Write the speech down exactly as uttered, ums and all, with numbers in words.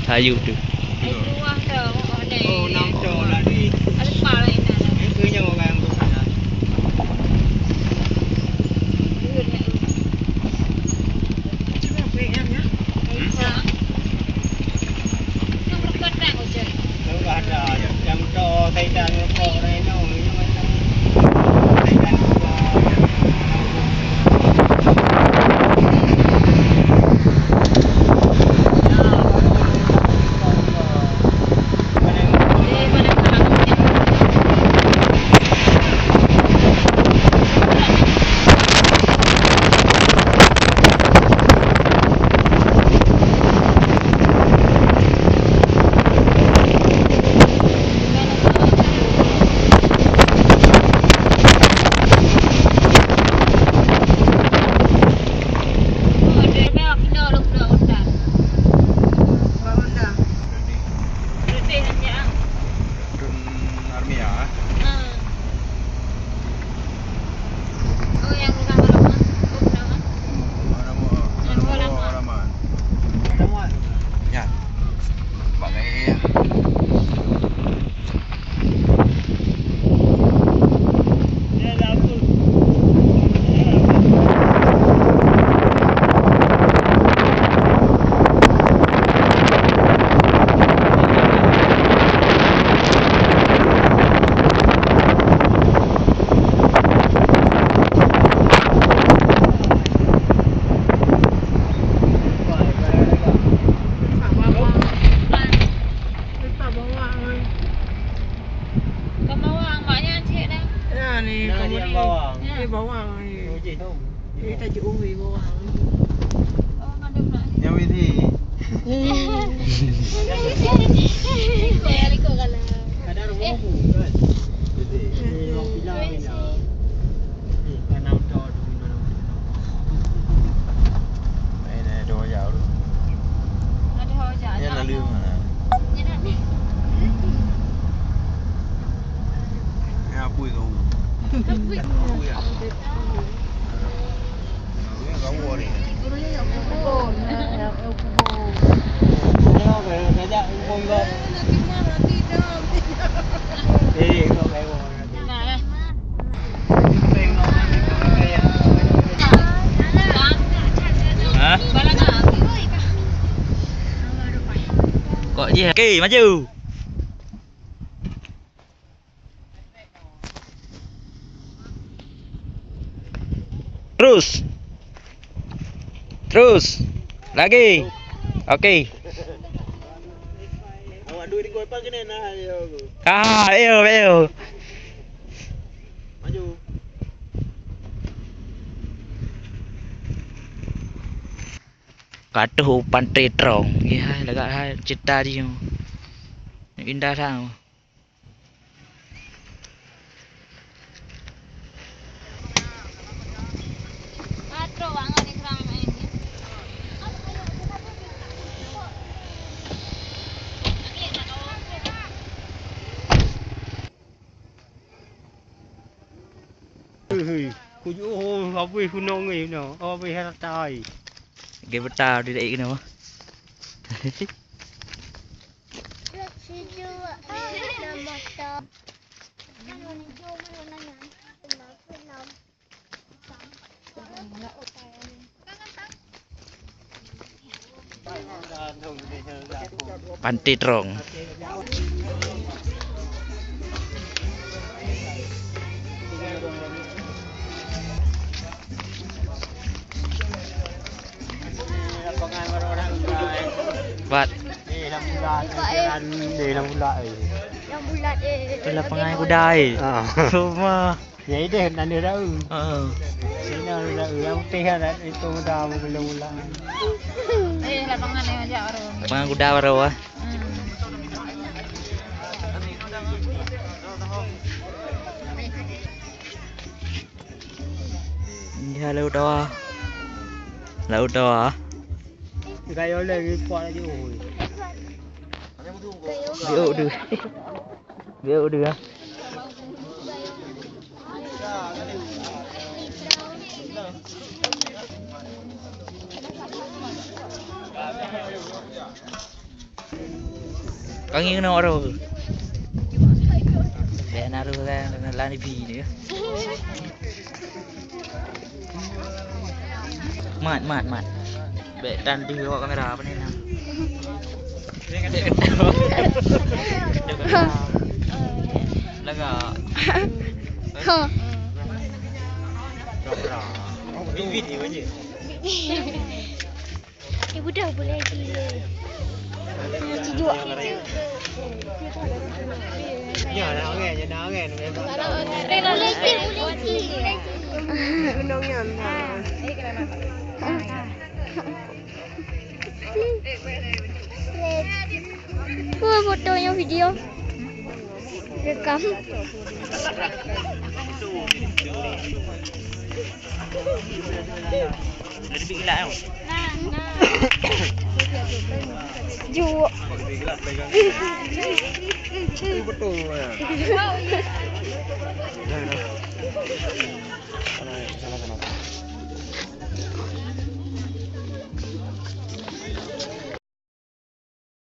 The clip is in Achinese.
Sayup tu. Oh, enam ton tadi. Itu nyawa orang tu. Armia. Oh, yang rumah lama. Oh, kenapa? Yang rumah lama. Ya. Pakai. Kan bawang, maknya cik dah. Ya, ni. Nah, ni kamu yang ni. Bawang. Ya. Ni bawang ni. Uji tu. Ni tajuk ui bawang. Oh, ada pula ni. Yang ini. Ikut, ikut kalau. Ada rumah buku kan? Betul. Ni orang pinang ni. Ni tanam tu. Main ada dua jauh tu. Ada dua jauh. Ya, lalu mana? Ya, apa itu? Apa ya? Ini kau ni. Eh, kau kau. Ha? Kok jih? Okey, maju. Terus. Terus. Lagi. Okey. Awak dua ribu empat kena nah, ya. Ah, ayo, ayo. Maju. Ka troh u Pantai Trong. Ih, hai, lagak hai cerita jih. Indah sangat. Hui, hui. Kuju, oh, habéh gunong ni, no. Oh, habéh rata ai. Ge beta di daik kena. Pantai Trong. Bat. Eh, lam bulat, eh, lam bulat, eh. Lam bulat, eh. Itu lapangan kuda, eh. Ah. Cuma. Ya, itu kan ada tahu. Heeh. Sini ada tahu. Yang putih kan, itu udah belum ulang. Eh, lapangan yang ajak baru. Lapangan kuda baru, ah. Hmm. Ni laut dawa. Laut dawa. Gaya lagi kuat lagi, oi. Biuk tu. Biuk tu, ah. Kang ngieng nyoe roh. Bèk na roh lah, lah, lah ni bi ni. Mat, mat, mat. Bèk tan deuh awak kamera apa ni nah. Lagak. Ha. Bibit ni banyak. Eh, budak boleh lagi. Tidur. Ya, nak orang, ya, nak orang. Boleh lagi, boleh lagi. Gunung nyan. Wah, fotonya video. Rekam. Juk.